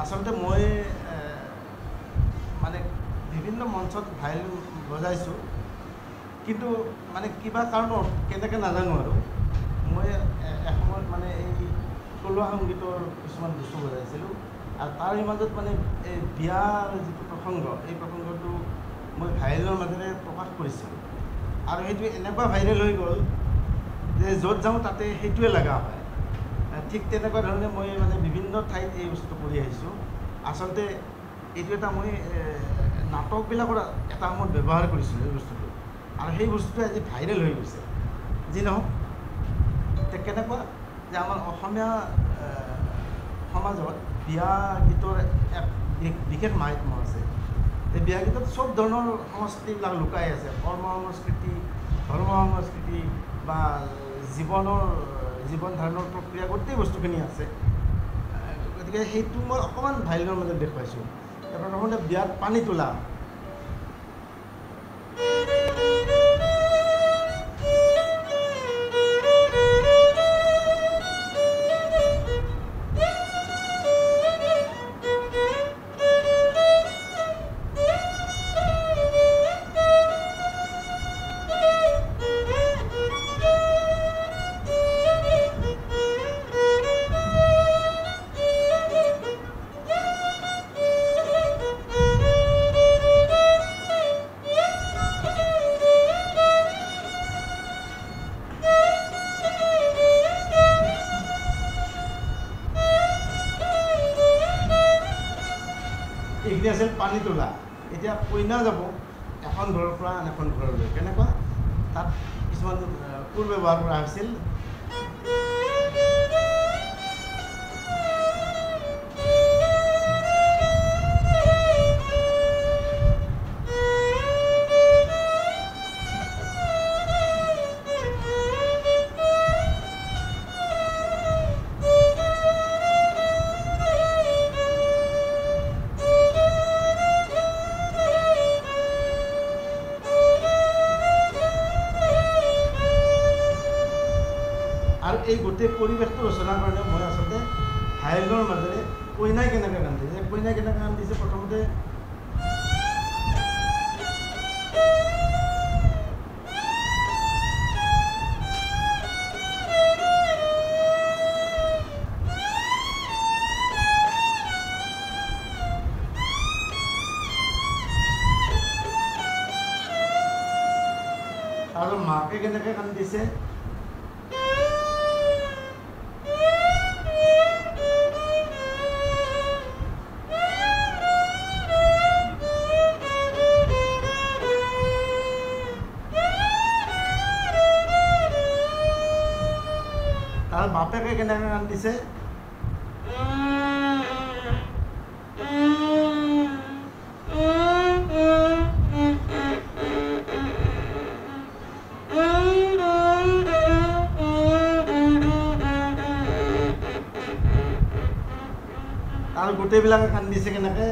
আচলতে মই মানে বিভিন্ন মঞ্চত ভায়লিন বজাইছোঁ, কিন্তু মানে কিবা কাৰণত কেনেকৈ নাজানো আৰু মই এসময়ত মানে এই থলুৱা সংগীতৰ কিছুমান বস্তু বজাইছিলোঁ আৰু তাৰ মাজত মানে এই বিয়াৰ যিটো প্ৰসংগ, এই প্ৰসংগটো মই ভায়লিনৰ মাজেৰে প্ৰকাশ কৰিছিলোঁ আৰু সেইটো এনেকুৱা ভাইৰেল হৈ গ'ল যে য'ত যাওঁ তাতে সেইটোৱে লগা হয়। ঠিক তেনেকুৱা ধৰণে মই মানে বিভিন্ন ঠাইত এই বস্তুটো কৰি আহিছোঁ। আচলতে এইটো এটা মই নাটকবিলাকৰ এটা সময়ত ব্যৱহাৰ কৰিছিলোঁ এই বস্তুটো আৰু সেই বস্তুটো আজি ভাইৰেল হৈ গৈছে। যি নহওক, এতিয়া কেনেকুৱা যে আমাৰ অসমীয়া সমাজত বিয়া গীতৰ এক বিশেষ মাহাত্ম্য আছে। এই বিয়া গীতত চব ধৰণৰ সংস্কৃতিবিলাক লুকাই আছে, কৰ্ম সংস্কৃতি, ধৰ্ম সংস্কৃতি বা জীৱনৰ জীৱন ধাৰণৰ প্ৰক্ৰিয়া গোটেই বস্তুখিনি আছে। গতিকে সেইটো মই অকণমান ভায়লিনৰ মাজত দেখুৱাইছোঁ। প্ৰথমতে বিয়াত পানী তোলা, এইখিনি আছিল পানী তোলা। এতিয়া কইনা যাব এখন ঘৰৰ পৰা আন এখন ঘৰলৈ, কেনেকুৱা তাত কিছুমান সুৰ ব্যৱহাৰ কৰা হৈছিল। আৰু এই গোটেই পৰিৱেশটো ৰচনাৰ কাৰণে মই আচলতে ভায়লিনৰ মাজেৰে কইনাই কেনেকৈ গান দিছে, কইনাই কেনেকৈ গান দিছে প্ৰথমতে আৰু মাকে কেনেকৈ গান দিছে, তাৰ বাপেকে কেনেকৈ গান দিছে, তাৰ গোটেইবিলাকে কান্দিছে কেনেকৈ।